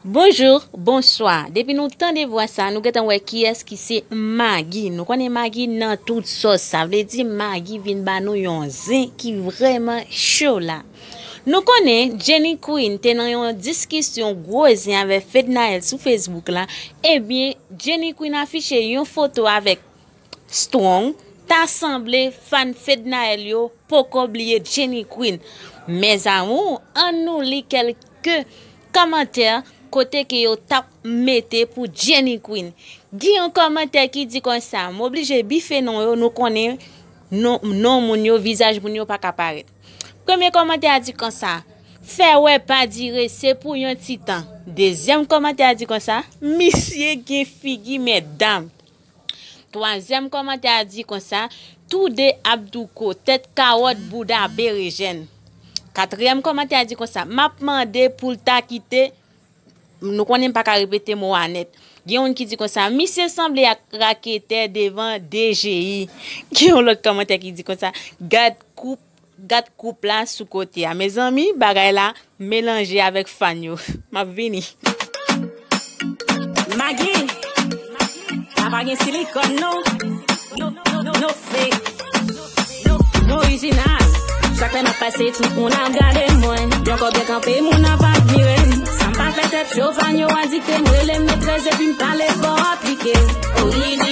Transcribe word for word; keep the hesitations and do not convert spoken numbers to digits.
Bonjou, bonswa. Depi nou tande vwa sa, nou gentan wè kiyès ki se Magi. Nou konnen Magi nan tout sòs. Sa vle di Magi vin ba nou yon zen ki vrèman cho la. Nou konnen Jenny Queen te nan yon diskisyon gwo zen avèk Fednaelle sou Facebook la. Ebyen, Jenny Queen afiche yon foto avèk Strong, ta sanble fan Fednaelle yo poko bliye Jenny Queen. Mes amours, ann nou li kèlke kòmantè kote ke yo t ap mete pou Jenny Queen. Gen yon kòmantè ki di konsa, m oblije bife non yo, nou konnen non, non moun yo, vizaj moun yo pa ka parèt. Premye kòmantè a di konsa, fè wè pa dire, se pou yon ti tan. Dezyèm kòmantè a di konsa, misye gen figi medam. Twazyèm kòmantè a di konsa, tou de ap douko, tèt kawòt, bouda berejèn. Katriyèm kòmantè a di konsa, m ap mande pou l ta kite, nou konnen m pa ka repete mo a nèt. Gen youn ki di konsa, misye sanble ak raketè devan D G I. Gen yon lòt kòmantè ki di konsa, gad koup, gad koup la sou kote a. Mezanmi, bagay la melanje avèk fan yo. M ap vini. Magi, la pa gen silikòn non. No, no, no, no fake. No, no orijinal. Chak lè m ap pase tout moun ap gade mwen. Yon kò byen kanpe moun ap admire m. Sa m pa fè tèt cho fan yo adikte m. Rele m metrès epi m pale fò aplike. Orijinal.